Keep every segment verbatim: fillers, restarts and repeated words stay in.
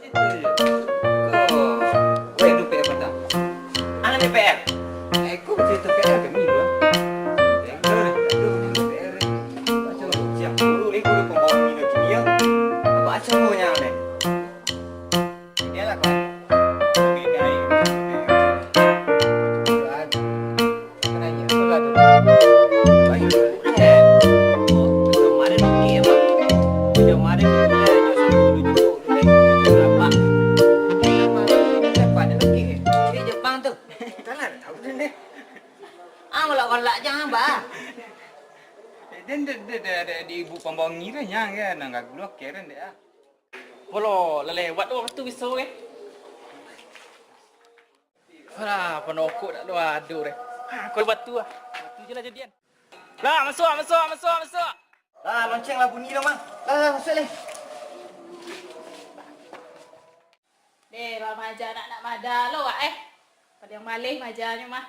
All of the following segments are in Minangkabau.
Itu je. Ko, weh, tu P R patang. Anak ni P R. Eh, ko baca itu P R kami dua. Eh, ko dah, tu P R. Baca. Siap guru, eh, guru pembawa gila kini, ya. Baca mu yang ni. Dia lah, kawan. Beda, eh. Apa nanya? Apa tu? Bayu dulu. Eh, kemarin okey, apa? Kemarin okey, eh, jauh sama dulu jauh. Jepang tu. Salah, tahu deh. Ah, malah galak jangan, bah. Eh, dan, dan, dan, dan, dan di ibu pambawa ngira nyang, ya, nang gagulok keren deh, ah. Polo, lah lewat tu waktu biso, eh. Alah, panokok tak ado, deh. Ha, kau batu ah. Batu je lah jadian. Lah, masuk, masuk, masuk, masuk. Lah, lonceng lah bunyi dah, Mang. Lah, lah, masuk leh. Deh, lah maja nak, nak maja lo, wak, eh. Padiang maleh majanyo mah.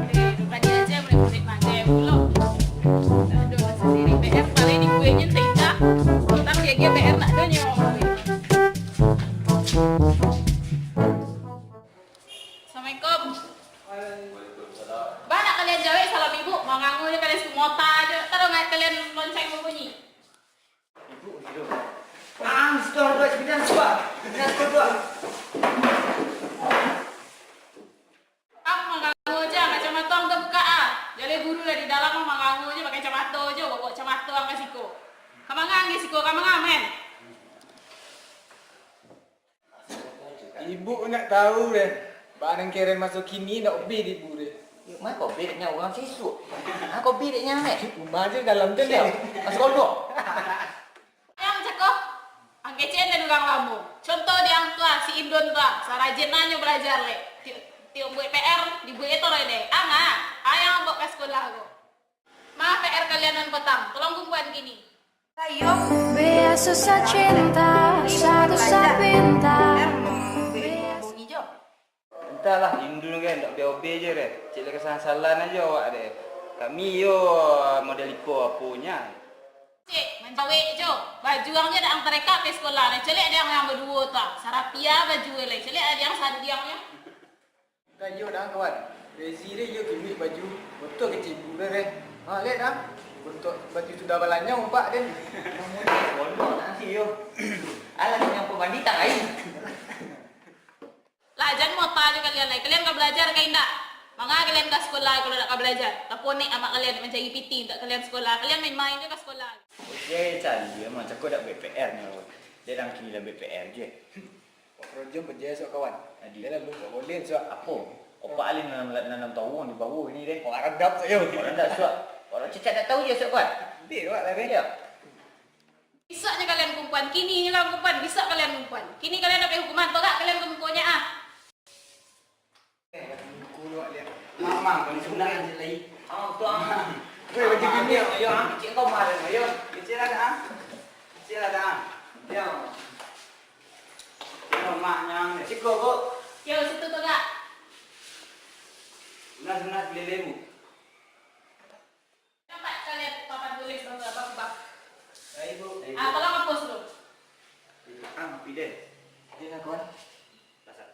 Eh, tadi aja mulai pusing mata pulo. Aduh, sendiri P R paling di kuenya entah indah. Utang dia P R nak ada nyawa. Assalamualaikum. Waalaikumsalam. Bah, nak kalian jawek salam ibu, mangangu je kalian, sumota je. Taruh ngai kalian lonceng berbunyi. Ibu, ibu. Ah, sudah, sudah, sudah, sudah. Sudah, sudah, sudah. Ang mangangu je, kacamato ang tabuka ah. Jaleh guru lah di dalam, ang mangangu je, pakai kacamato je, bawa kacamato ang ka siko. Ka manga ang ka siko, ka manga, men? Ibu nak tahu deh, barang keren maso kini nak obeh di ibu deh. Yo, mano obeh nyo urang sisuak? Ako obeh dek nyo, Mek? Rumah je dalam je. Siap. Masuk kodok. Ayang cako, ang kecek den urang lamo. Contoh di ang tu ah, si Indon tu ah, sarajin nanyo balajar leh. Tiok, tiok buek P R, dibuek toroi deh. Ang ah, ayang baok ka sekolah ko. Ma P R kalian nan patang, tolong kumpuan kini. Ayo. Biaso sa cinta, satu sa pinta. Biaso. Entahlah, Indun kan, ndak B O B je deh. Cek lah kasalan-salan aja awak deh. Kami yo model iko aponyo. Cek, mancawek jo. Baju ang je dak ang tarekak pai sekolah deh. Celiak deh ang yang baduo tu. Sarapia baju lai. Celiak deh ang sandiang nyo. Dah iyo dah, kawan. Rezi deh iyo kilik baju. Bontot kecil ibu deh, deh. Ha, liek dah. Bontot baju sudah balanyau, nampak deh. Bontot nasi yo. Alah, yang pemandi tak lain. Lah, jan mota jo kalian lai. Kalian ka balajar ka indak? Manga kalian ka sekolah kalau dak ka balajar? Taponek amak kalian mancari piti untuak kalian sekolah. Kalian main-main jo ka sekolah. Oke, cari emang cako dak B P R nyo. Dia dah kini lah B P R je. Wak Rojo baja esok, kawan. Adi. Dia lalu Wak Boleh esok. Apo? Opak alin nanam, nanam tawuang di bawah ni deh. Wak Radap sajo. Wak Radap esok. Wak Radap cacak dak tahu je esok, kawan. Dek, Wak, lah, deh. Iyo. Bisuak nyo kalian kumpuan, kini nyo kalian kumpuan, bisuak kalian kumpuan. Kini kalian dapek hukuman, togak kalian ka mukonyo, ah. Mamang, kau ni sunat je lai. Ah, betul, ah. Weh, baju gini. Ayo, ah, kecil kau marah, ayo. Kecil ada, ah. Kecil ada, ah. Yo. Yo, mak nyang. Ciko, Bu. Yo, situ togak. Sunat, sunat, keliling, Bu. Nampak kalian papan tulis bang, bang, bang. Baik, Bu. Ah, tolong hapus dulu. Ah, pilih. Pilih lah, kawan. Pasal.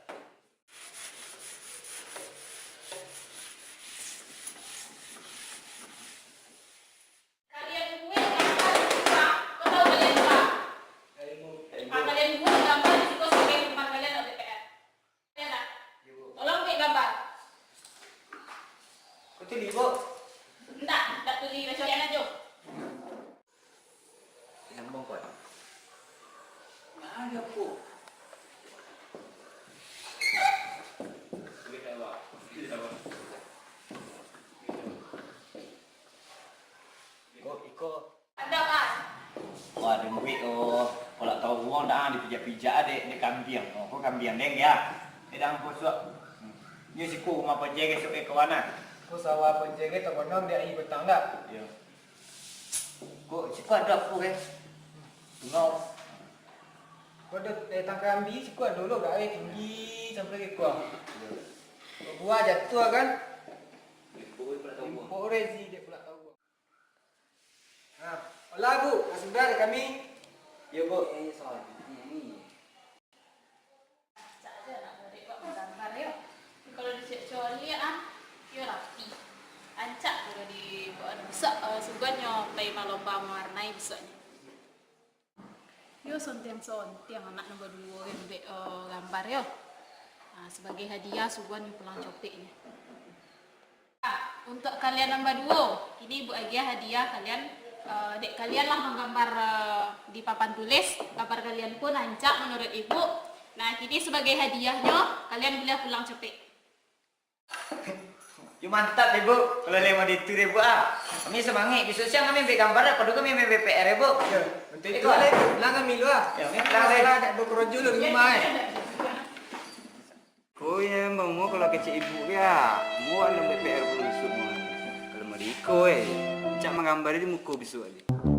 Kalian buek gambar di siko, kau tahu kalian buek? Baik, Bu. Ah, kalian buek gambar di siko sebagai teman kalian di D P R. Iyo ndak? Iyo, Bu. Tolong buek gambar. Kau tuli, Bu? Ndak, ndak tuli, bacorekan ajo. Sambung, Pak. Nah, iyo, Bu. Buek gambar. Buek gambar. Iko, iko. Ado, Mas. Wah, den buek, oh. Kok lah tau uwong dah dipijak-pijak dek, dek kambiang. Oh, kok kambiang deng ya? Eh, dah, kok suak. Hmm. Nyo siko rumah Panjai ke, suak ke kawan ah? Ko sawah Panjai ke, tabanam di aia batang dah. Iyo. Kok siko ado apo ke? Tungau. Kok ado, eh, tangkai ambi, siko ado lo, gak, eh, tinggi sampai ke kuah. Iyo. Kok buah jatuah kan? Limpok urang pulak tau. Limpok urang si dek pulak. Lah, Bu, masih bari kami. Yo, Bu. Eh, sorry. Rancak ajo anak mudo ko manggambar yo. Kalau dicek coliak ah, iyo rapi. Rancak kalau dibuek bisuak, eh, suguannyo pai malomba mawarnai bisuaknyo. Iyo sontiang-sontiang anak nan baduo ko mambuek, eh, gambar yo. Ah, sabagai hadiah suguannyo pulang copeknyo. Untuak kalian nan baduo, kini Ibu agiah hadiah kalian, eh, dek kalian lah manggambar, eh, di papan tulis, gambar kalian pun rancak manuruik Ibu. Nah, kini sabagai hadiahnyo, kalian buliah pulang copek. Yo mantap deh, Bu. Kalau lai mode itu deh, Bu, ah. Kami samangek. Bisuak siang kami ambiak gambar, pado kami ambiak P R, Bu. Yo, untuak itu lah, Bu. Pulang kami lu, ah. Yo, kami pulang deh. Lah, dak bakarajo lu di rumah, eh. Ko yo, Bang, mo kalau kecek ibu ko, mo lah ambiak P R pulang bisuak mo. Kalau mode iko, eh, cak manggambar di muko bisuak tadi.